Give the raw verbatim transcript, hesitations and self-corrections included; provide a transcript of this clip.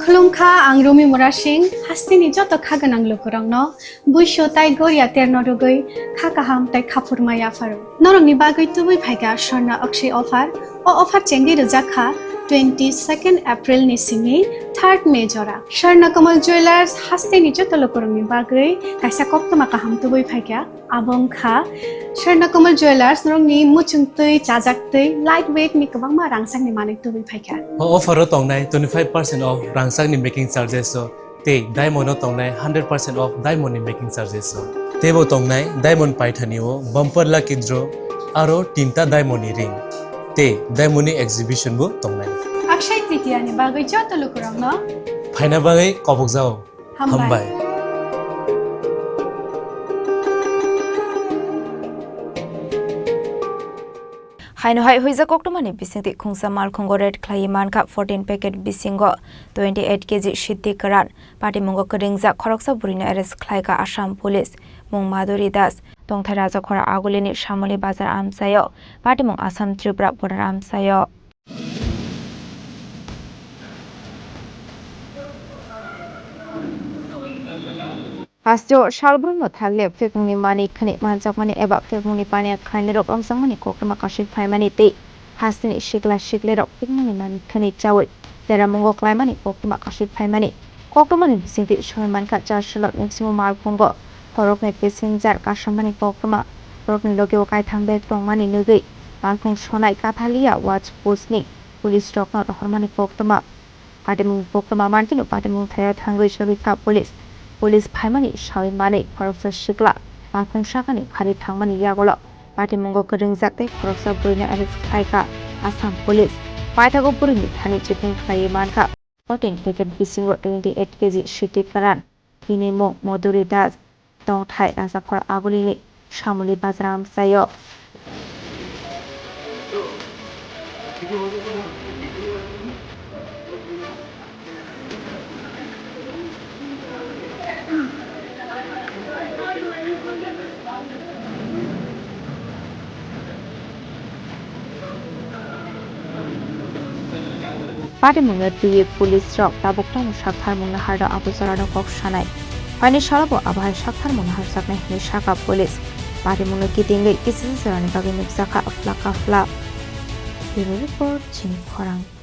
Khulumkha, ang Rumi Murasing, hasteni joto kha gwnang lukurokno buisu tai goria terno rwgwi kha kaham tai khaphurma yapharo. Norokni bagwi tubui phaikha Swarna Akshay offer. O offer chengwi rwjak kha twenty second April ni simi third May jora. Swarna Kamal Jewellers hasteni joto lukurokni bagwi kaisa koktwma kaham tubui phaikha. Abo wngkha Swarna Kamal Jewellers, norokni muchung twi, chajak twi, light weight ni kwbangma rangchakni manwi tubui phaikha. O offer o tongnai twenty five percent off rangchakni making charges o, tei diamond o tongnai hundred percent off diamond ni making charges o. Teibo tongnai diamond paithani o bumper lucky draw, aro tinta diamond ni ring, tei diamond ni exhibition bo tongnai. Akshay Tritiya ni bagwi joto lukurokno phaina bagwi kobokjao. Hambai. Hambai. Haino hai huijak koktwmani bisingtwi khungsa malkhungo raid khlaiwi mankha fourteen packet bisingo twenty eight K G siddhi kwran. Patimungo kwrwngjak khoroksa bwrwino arrest khlaikha Assam Police, mung Madhuri Das, tongthai Rajakhora Agulini Shamuli Bazar amchaio. Patimung Assam Tripura border amchaio. Hasteo salbrumno thanglia phekmungni manwi khwnwi manjakmani eba phekmungni paniya khlainairok romjakmani koktwma kasui phaimani tei hasteni sikla siklairok phekmungni manwi khwnwi chaui jeramungo klaimani koktwma kasui phaimani. Koktwmani bisingtwi soi mankha, char salo nuksingo malkhungo khoroknwi passenger kasamani koktwma, borokni logeo kaitham bag tongmani nugwi malkhung sonai Kathalia watch postni police rokno rohormani koktwma. Patimung koktwma mankheno patimung thaio thangwi chobikha police. Police phaimani sawi manwi khoroksa sikla malkhung sakani phari thangmani yagulo patimungo kwrwngjak tei khoroksa bwrwino arrest khlaikha Assam Police. Paithago bwrwini thani chikung khlaiwi mankha. Fourteen packet bisingo twenty eight K G siddhi kwran. Bini mung Madhuri Das, tongthai Rajakhor Agulini Shamuli Bazar amchaio. Patimungno twiwi police rok tabuk tamo saktharmung naharno abo jorano kok sanai. Phaini salobo abo hai saktharmung naharjaknai hwnwi sakha police. Patimungno kitingwi kisisa jorani bagwi nukjakha aphla kaphla. Bureau Report, Chini Khorang.